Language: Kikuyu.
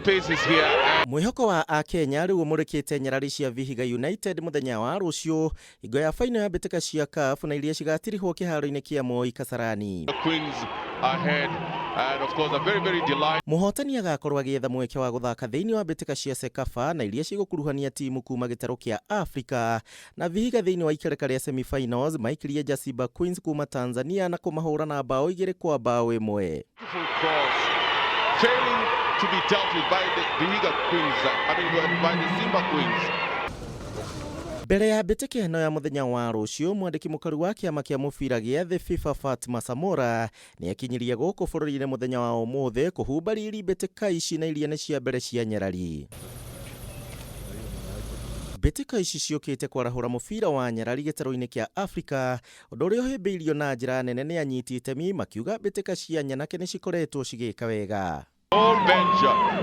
Faces here. Mwĩhoko wa Akenya rĩu ũmũrĩkĩte nyarari cia Vihiga United mũthenya wa rũciũ hingo ya faino ya mbĩtĩka cia CAF na iria cigatirihwo kĩharo-inĩ kĩa Moi Kasarani. The Queens ahead, and of course, a very, very delighted. Mũhotani agakorwo agĩetha mweke wa gũthaka thĩinĩ wa mbĩtĩka cia CECAFA na iria cigũkuruhania timu kuma gĩtarũ kĩa Afrika na Vihiga thĩinĩ wa ikereka rĩa semi-finals maikirie nja Simba Queens kuma Tanzania na kũmahũra na bao 2-1. Beautiful cross, failing to be dealt with by the Vihiga Queens, I mean, by the Simba Queens. Mbere ya mbĩtĩka ĩno ya mũthenya wa rũciũ, mwandĩki mũkaru wa kĩama kĩa mũbira gĩa thĩ FIFA Fatma Samora nĩ akinyirie gũkũ bũrũri-inĩ mũthenya wa ũmũthĩ kũhumba riri mbĩtĩka ici na iria nĩ cia mbere cia nyarari. Mbĩtĩka ici ciũkĩte kwarahũra mũbira wa nyarari gĩtarũ-inĩ kĩa Afrika, ũndũ ũrĩa ũhĩmbĩirio na njĩra nene nĩ anyiti itemi makiuga mbĩtĩka cia nyanake nĩ cikoretwo cigĩka wega. All bench.